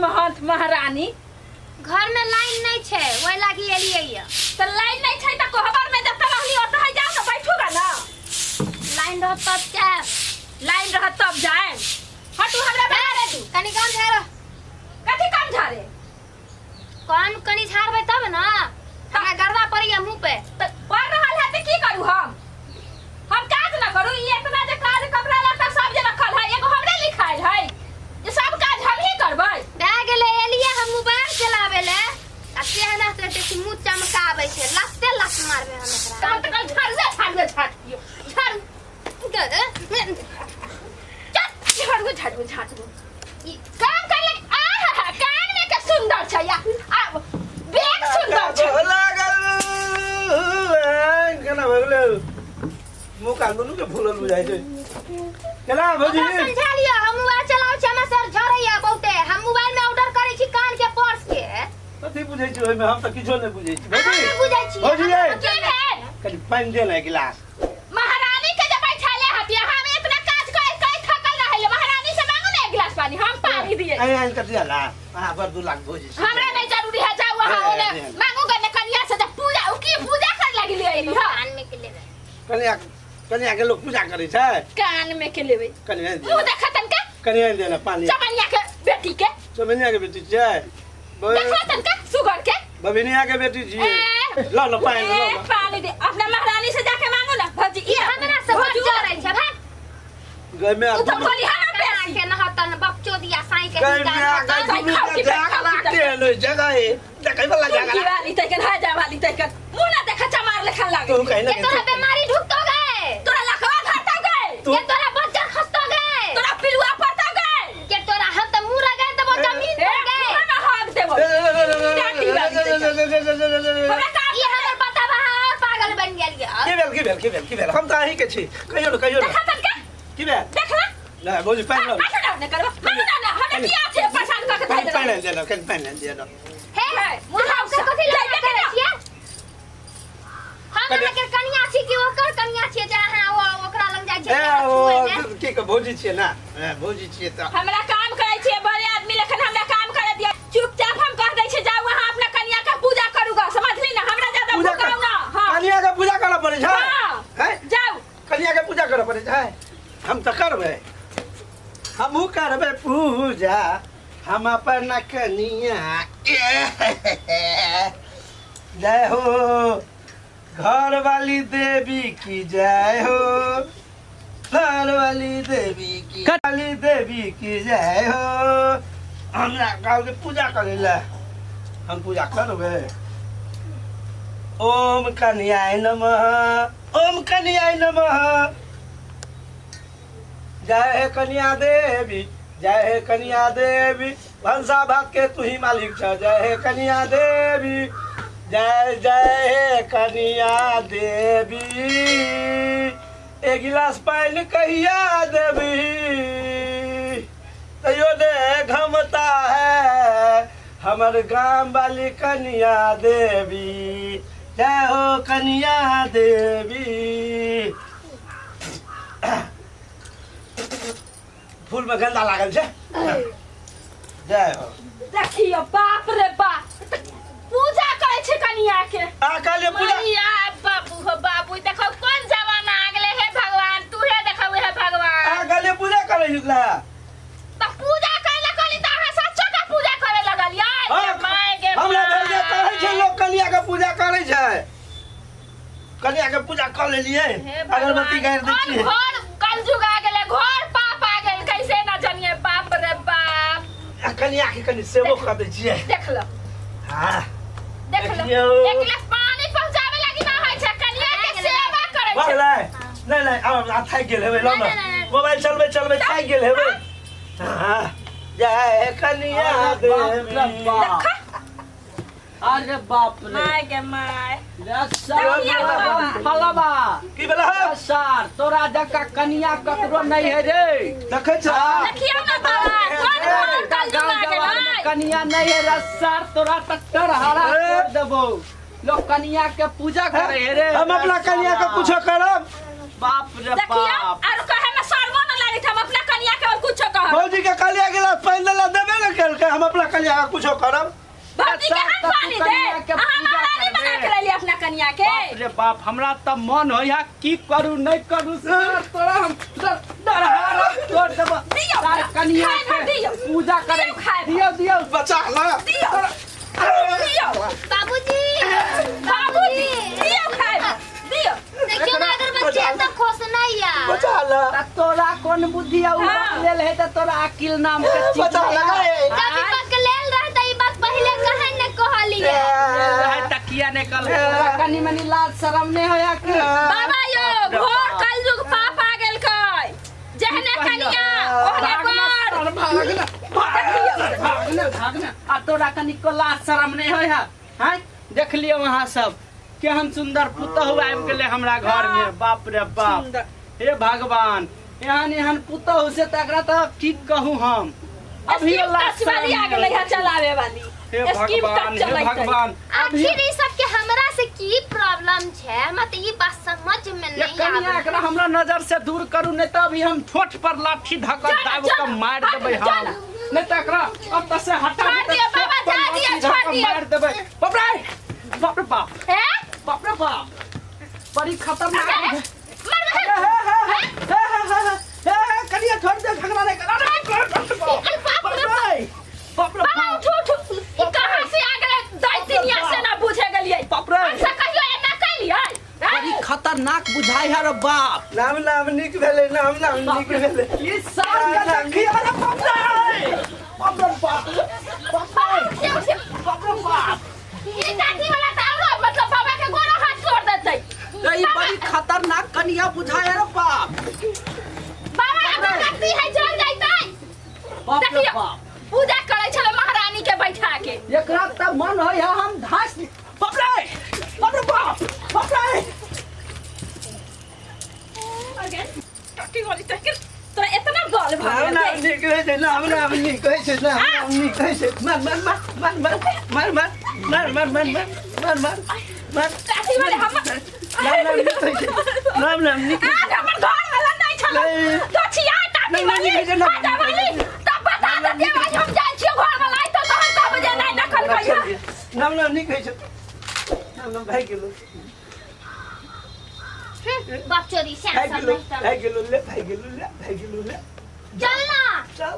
महंत महारानी। घर में लाइन नहीं छै, ओहि लागी एलियै ये। तऽ लाइन नहीं छै तऽ कोहबर में जतऽ रहली ओतऽ जाउ ने, बैठू गा ना। लाइन रहत तब जायब। लाइन रहत तब जाएब। हटू, हमरा बना दू। कनि कम झाड़ो। कथी कम झाड़े? कम कनि झाड़बै तब ना, हमरा गर्दा पड़ैया मुँह पे। तऽ पढ़ रहल है तऽ की करू हम? हम काज न करू? ई इतना जे काज कपड़ा लत्ता सब जे रखल है, एगो हमरे लिखायल है, ये सब काज हम ही करबै? भए गेलै, एलियै हम मोबाइल चलाबै ले आ केहना से देखी मुँह चमकाबै छै, लत्ते लत मारबै हम एकरा। तहन तऽ कल झाड़ुए झाड़ुए झाड़ियो झाड़ू, झाड़ू झाड़ू झाड़ू। ई काम कर लगे। आ हा हा, कान में के सुंदर छै या आ बेग सुंदर छै। लागल केना भऽ गेलै? मुँह कान दुनू के फूलल बुझाइ छै। केना भौजी? ओकरा समझा लिअ, हम मोबाइल चलाबै छी, हमर सर झड़ैया बहुते। हम मोबाइल में ऑर्डर करै छी कान के पर्स के। कथी बुझै छी ओहिमे? हम तऽ किछो नहि बुझै छी। अहाँ भौजी, नहि बुझै छी। भौजी यै। की भेल? कनि पानि दे ने एक गिलास। महारानी के जे बैठले हती, हम इतना काज कर कर थकल रहले, महारानी से मांगू ना एक गिलास पानी, हम पानी दिए। आइ आनि कऽ दिअ ना, अहाँ बड़ 2 लाख भौजी छी। हमरा नहीं जरूरी है, जाओ वहां। नहीं, ओने नहीं। मांगू गने कन्या से जब पूजा उ की पूजा कर लगी ले आइली हां। कान में के लेबै। कनिया, कनिया के लोग पूजा करै छै? कान में के लेबै। कनि आनि मुंह दिअ। देखा तनका। कनि आनि दिअ ने पानि। चमनिया के बेटी के। चमनिया के बेटी छियै? देखा तनका सुगर के। बबिनिया के बेटी छियै? ए, ल ल पानि ल। ए, ल। पानी दे, अपना महारानी से जाके मांगो ना भौजी। ई हमरा से बड़ भौजी, जरै छै, भाग। गै मे। तू तो बोली हम कहाँ बेसी के नहतन बकचोदिया साई के गै हिनका मे नहतन। गै दुनू के झगड़ा के लो जगह है देखै वाला तुमकी झगड़ा। वाली तैकन है जा वाली तैकन मुंह ना देखा, चमार लेखन लागे। तू कहीं ना। के तोरा बीमारी ढुकतो गए? तोरा लखवा धरता गए। तू के तोरा बच्चा खसतो गए? तोरा पिलुआ पड़ता गए। के तोरा हम त मुंह रगड़ देबो जमीन ए, पर गए। मुँह में हक देबो। हमरा का ई हमर बतावा और पागल बन गेल ये। की भेल, की भेल, की भेल, की भेल? हम तऽ अहीं के छी, कहियौ ने, कहियौ ने। देखा तनका। की भेल? देखला। नहि भौजी, पानि लऽ। मांगो ना ने करबो, मांगो ना ना, हमरा किया छै परेशान कर के? पानि, पानि आनि दिअ ने, कनि पानि आनि दिअ ने। हे, मुँह हम के कथी लगा जाइबे करै के। छियै? हम अहाँके कनिया छी कि ओकर कनिया छियै जे अहाँ ओकरा लग जाइ ए छियै ओ छुए ले? की के भौजी छियै ने? ए, भौजी छियै तऽ। हमरा काम करै छियै बड़े आदमी लेखन, हमरा काम करे दिया चुपचाप। हम कह दै छियै, जाउ अहाँ अपना कनिया के पूजा करूगा, समझली ना? हमरा ज्यादा पूजा भुकाउ ना। हां। कनिया के पूजा करऽ पड़ै छै? हाँ। हैं? जाउ। कनिया के पूजा करऽ पड़ै छै? हम तऽ करबै, हमहूँ करबै पूजा हम अपन कनिया के। जय हो घर वाली देवी की जय हो, घर वाली देवी की, वाली देवी की जय हो। हमरा गाँव के पूजा करे ला, हम पूजा करबै। ओम कन्याय नमः, ओम कन्याय नमः। जय हे कन्या देवी, जय हे कन्या देवी, भनसा भात के तू ही मालिक छ। जय हे कन्या देवी, जय जय हे कन्या देवी। एक गिलास पानि कहिया देबी? तैयो ने घमता है हमर गाम वाली कन्या देवी। जय हो कन्या देवी। फूल में गंदा लागल छै। जय हो। देखियो, बाप रे बाप, पूजा करै छै कनिया के। आ कहलियै पूजा। मैया बाबू हो बाबू, देखो कोन जमाना आ गेलै। हे भगवान, तू हे देखो हे भगवान। आ कहलियै पूजा करै ला। तऽ पूजा करे ला कहली तऽ अहाँ सच्चो के पूजा करे लगलियै? हाँ, my गे हमरा भेल जे my. कहै छै लोक कनिया के पूजा करै छै, कनिया के पूजा कऽ लेलियै। हे भगवान, अगरबत्ती गाड़ि दै कोन छियै। घोर कलयुग आ गेलै, घोर पाप आ गेल, कैसे ना जानिए, बाप रे बाप। आ कनिया के कनि सेवो कऽ दै छियै। देख लो। हाँ। देख लो। देखियौ। एक गिलास पानी पहुंचावे लागी ना होइ छै, कनिया के सेवा करै भऽ छै। गेलै? नहि नहि, आब आब थाकि गेल हेबै, लऽ नहि, नहि, ने। नहि। मोबाइल चलबै चलबै थाकि गेल हेबै। हाँ, जय कनिया अरे बाप रे देवी। बाप। देखा। अरे बाप रे। My गे my. रे सार, फलवा। की भेलै हौ? रे सार, तोरा जकाँ कनिया ककरो नहीं है रे। देखै छ? देखियौ ना बाबा, कोन घोर कलयुग गाँव आ जवार में गेलै। कनिया नहीं है रे सार, तोरा टक्कर हरा ए। तोड़ देबो। लोग कनिया के पूजा करे है रे। हम अपना कनिया के कुछो करब? बाप रे देखियौ। बाप। आरो कहे में शर्मो न लागै छै, हम अपना कनिया के और कुछो कहब। भौजी के कहलियै गिलास पानि देला, देबे ने केलकै। हम अपना कनिया के कुछो करब। भौजी के हम तू पानी दे, कनिया के अहाँ पूजा महारानी बना करबे। के लेली अपना कनिया के। बाप रे बाप, हमरा त मन होया की करू नहीं करू, सर तोरा हम डरहारा तोड़ देब। दियौ, तार कनिया खाए भर के दियौ। पूजा करे दियौ खाए भर। दियौ दियौ। बचा ला। दियौ दियौ बाबूजी, बाबूजी, दियौ खाए भर, दियौ। देखियो ना अगरबत्ती एतऽ खोसना या। बचा ला। त तोरा कोन बुद्धि आ हाँ। लेल है त तोरा अकिल नाम के चीज बचा नहीं ला है। गे। जब ई पकड़ेल रहतै ई बात पहिले कहे ने कहलियै। रहै त किया नहीं कल तोरा कनी मनी लाज शरम नहीं होया कि? बाबा यो घोर कलयुग पाप आ गेल कै, जेहने की कहियौ? कनिया ओहने भागना बर। सर, भागना भागना भागना भागना। आ तोरा कनिको लाज शरम नहीं होय है? हैं, देख लियौ अहाँ सब केहन सुंदर पुतहु आबि गेलै हमरा घर में। बाप रे बाप, हे भगवान, एहन एहन पुतहु से त एकरा त की कहू हम। अभी स्कीम लाज टच वाली शरम आ गेलै नहीं है चलावे वाली। हे स्कीम भगवान, टच हे चलैतै। भगवान, अभी आखिर ई सब के हमरा से की प्रॉब्लम छै? हमरा तऽ ई बात समझ में ये नहीं कनिया आबै। एकरा हमरा नजर से दूर करू, नहीं तो अभी हम ठोठ पर लाठी धक्का चल, दाब चल, के मार हट, देबै हम। चल। नहीं तो एकरा अब त से हटा छोड़ दियो बाबा, जा दियो, छोड़ दियो। मार देबै। बाप रे बाप रे बाप, हैं? बाप रे बाप, बड़ी खतरनाक अरे, है। मर हे, हे, हे, हे, हे, हे, हे, हे, कनिया छोड़ दे, झगड़ा नहीं कर। अरे, बाप रे बाप, अरे बाप रे बाप रे बाप रे बाबा बाप, उठू उठू, ई कहाँ से आ गेलै दैतिनिया से ना बुझे गेलियै। बाप रे। हमसे कहियो एना कैलियै? बड़ी खतरनाक बुझाइ है रे बाप। नाम नाम नीक भेलै, नाम नाम नीक भेलै। ई साल के देखी, अरे बाप रे बाप रे बाप, बाप रे उठिए उठिए। बाप रे बाप। ई काठी वाला तऽ आरो मतलब बाबा के गोरो हाथ तोड़ देतै। रे, ई बड़ी खतरनाक कनिया बुझाइ है रे बाप। बाबा अगरबत्ती है जल जैतै। बाप रे देखियौ बाप, पूजा करै छलै महारानी के बैठा के। एकरा त मन होय है हम धास। बाप रे बाप रे बाप, बाप रे। टट्टी वाली तोरा तोरा इतना बल भऽ नाम गेल नाम नीक होइ छै, नाम नाम नीक होइ छै, नाम नाम नीक होइ छै। मार मार मार मार मार मार मार मार मार मार मार मार मार मार। टट्टी वाली हमर नाम नाम नीक होइ छै, नाम नाम नीक होइ आज हमर घर वाला नहीं छल नहीं। गछिया टाटी नहीं, वाली नहीं, नहीं, नहीं, आजा वाली तब बता देते आज हम जाइ छियो घर वाला आइ तो तहन कहब जे नहीं नकल कहियो। छै। नाम नाम नीक होइ छै, नाम नाम भागि गेलो। बाप चोरी श्याम भागि सब गेलो, नहीं भागि गेलो ले, भागि गेलो ले, भागि गेलो ले। चल ना। चल।